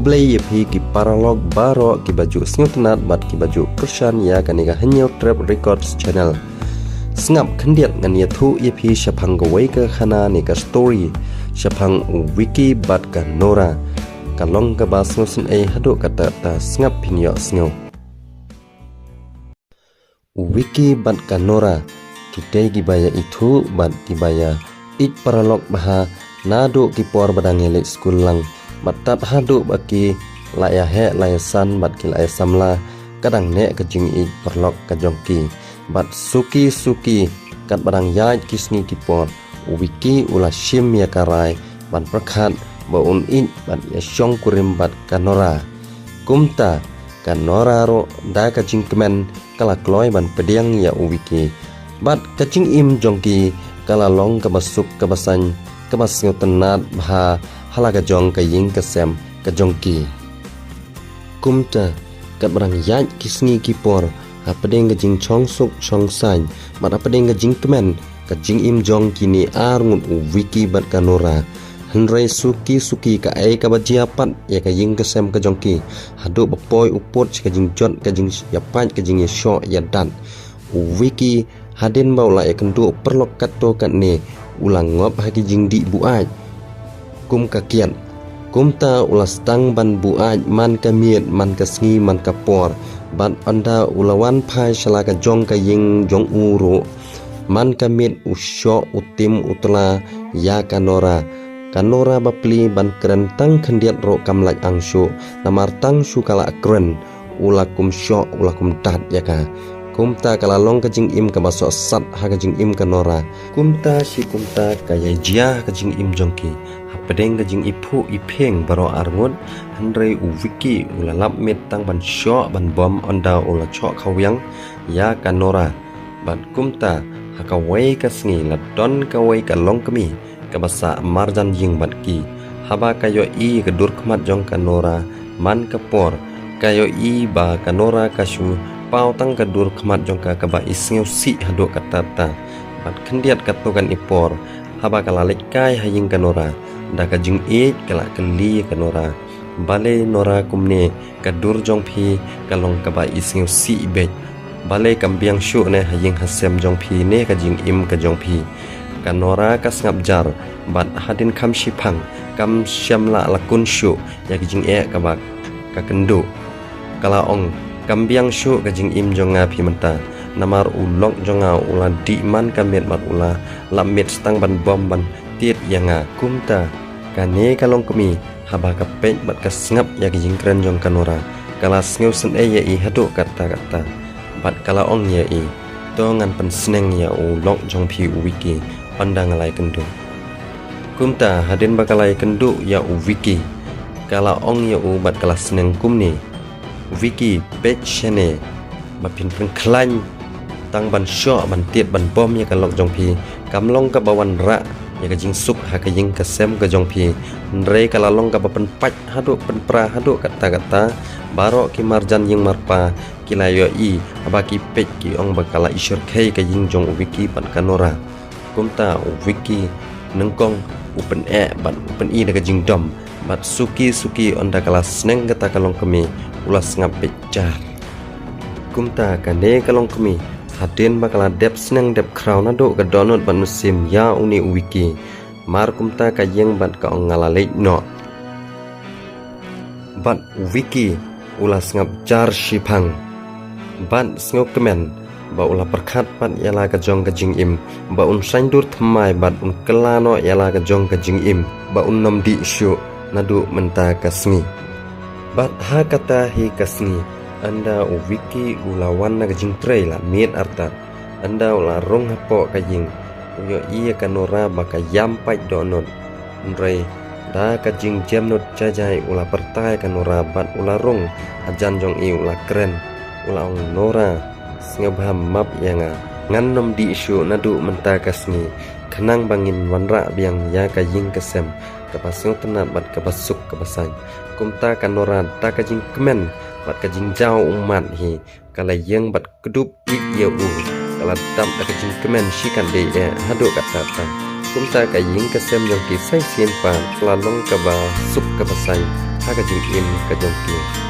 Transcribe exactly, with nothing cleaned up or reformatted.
Khublei ïa phi ki paralok baroh kiba ju sngewtynnad bad kiba ju kyrshan ïa kane ka Hynñiewtrep Records Channel. Sngap khyndiat ngan ïathuh ïa phi shaphang kawei ka khana ne ka story shaphang u Vicky bad ka Nora. Ka long kaba sngewsynei haduh katta katta, sngap phin ïohsngew. U Vicky bad ka Nora ki dei kiba ïa ithuh bad kiba ïa ïeit paralok bha naduh ki por ba dang ïa leit skul lang, bad tad haduh ba ki la ïa heh la ïa san bad ki la ïa samla, ka dang neh ka jingïeit paralok ka jong ki. Bad suki suki katba dang ïaid ki sngi ki por, u Vicky u la shim ïa ka rai ban pyrkhat ba un ïeit bad ïa shongkurim bad ka Nora. Kumta ka Nora ruh da ka jingkmen ka la kloi ban pdiang ïa u Vicky. Bad ka jingim jong ki ka la long kaba suk kaba saiñ, kaba sngewtynnad bha ha la ka jong ka ïing ka sem ka jong ki. Kumta katba dang ïaid ki sngi ki por, hapdeng ka jingshong suk shong saiñ bad hapdeng ka jingkmen, ka jingim jong kine ar ngut u Vicky bad ka Nora. Hynrei suki suki kaei kaba jia pat ïa ka ïing ka sem ka jong ki, haduh ba poi u pud sha ka jingjot, ka jingïapait, ka jingïashoh ïadat. U Vicky hadien ba u la ïakynduh paralok katto katne, u la ngop ha ki jingdih buaid kum ka kiad. Kumta u la sdang ban buaid man ka miet, man ka sngi, man ka por. Bad ynda u la wan phai sha la ka jong ka ïing jong u ruh, man ka miet u shoh u tim u tla ïa ka Nora. Ka Nora bapli ban kren tang khyndiat ruh kam lah ang shuh, namar tang shu ka la kren u la kum shoh u la kum dat ïa ka. Kumta ka la long ka jingim kaba sohsat ha ka jingim ka Nora. Kumta shi kumta ka ïa jia ka jingim jong ki hapdeng ka jingiphuh iphieng baroh ar ngut. Hynrei u Vicky u la lap miet tang ban shoh ban bom ynda u la shoh khawiang ïa ka Nora. Bad kumta ha kawei ka sngi la don kawei ka longkmie kaba sah marjan ïing bad ki. Haba ka ïohi ka dur khmat jong ka Nora man ka por, ka ïohi ba ka Nora ka shu paw tang ka dur khmat jong ka kaba isngewsih haduh katta katta. Bad khyndiat katto katne por, haba ka la leit kai ha ïing ka Nora, da ka jingïeit ka la kylli ka Nora, balei Nora kumne, ka dur jong phi ka long kaba isngewsih beit. Balei kam biang shuh ne ha ïing ha sem jong phi ne ka jingim ka jong phi. Ka Nora ka sngap jar bad hadien kham shiphang, kam shym la la kun shuh ïa ka jingeh kaba ka kynduh. Ka la ong, kam biang shuh ka jingim jong nga phi mynta, namar u lok jong nga u la dih man ka miet bad u la lap miet sdang ban bom ban tied ïa nga. Kumta kane ka longkmie haba ka peit bad ka sngap ïa ka jingkren jong ka Nora, ka la sngewsynei ïa i haduh katta katta. Bad ka la ong ïa i, to ngan pynsneng ïa u lok jong phi u Vicky ynda nga la ïakynduh. Kumta hadien ba ka la ïakynduh ïa u Vicky, ka la ong ïa u bad ka la sneng kumne, Vicky, peit shane, ba phin pynkhlaiñ tang ban shoh ban tied ban bom ïa ka lok jong phi, kam long kaba wanrah ïa ka jingsuk ha ka ïing ka sem ka jong phi. Hynrei ka la long kaba pynpait haduh pynpra haduh katta katta. Baroh ki marjan ïing marpa ki la ïohi haba ki peit, ki ong ba ka la ishyrkhei ka ïing jong u Vicky bad ka Nora. Kumta u Vicky nyngkong u pyneh bad u pyni da ka jingdom, bad suki suki ynda ka la sneng kata ka longkmie u la sngap beit jar. Kumta kane ka longkmie hadien ba ka la dep sneng dep khraw naduh ka dohnud bad mynsiem ïa une u Vicky, mar kumta ka ïeng bad ka ong, nga la leit noh. Bad u Vicky u la sngap jar shiphang bad sngewkmen ba u la pyrkhat pat ïa la ka jong ka jingim ba un saiñdur thymmai bad un kylla noh ïa la ka jong ka jingim ba un nym dih shuh naduh mynta ka sngi. Bad ha kata hi ka sngi ynda u Vicky u la wan na ka jingtrei la miet artat, ynda u la rung hapoh ka ïing u ïohi ïa ka Nora ba ka ïam pait dohnud. Hynrei da ka jingjemnud jai jai u la pyrta ïa ka Nora bad u la rung hajan jong i u la kren, u la ong, Nora, sngewbha map ïa nga, ngan nym dih shuh naduh mynta ka sngi khnang ba ngin wanrah biang ïa ka ïing ka sem kaba sngewtynnad bad kaba suk kaba saiñ. Kumta ka Nora da ka jingkmen bad ka jingjaw ummat hi ka la ïeng bad kdup ïeit ïa u, ka la dap da ka jingkmen shikatdei eh haduh katta katta. Kumta ka ïing ka sem jong ki sa shisien pat ka la long kaba suk kaba saiñ. ha ka jingim ka jong ki.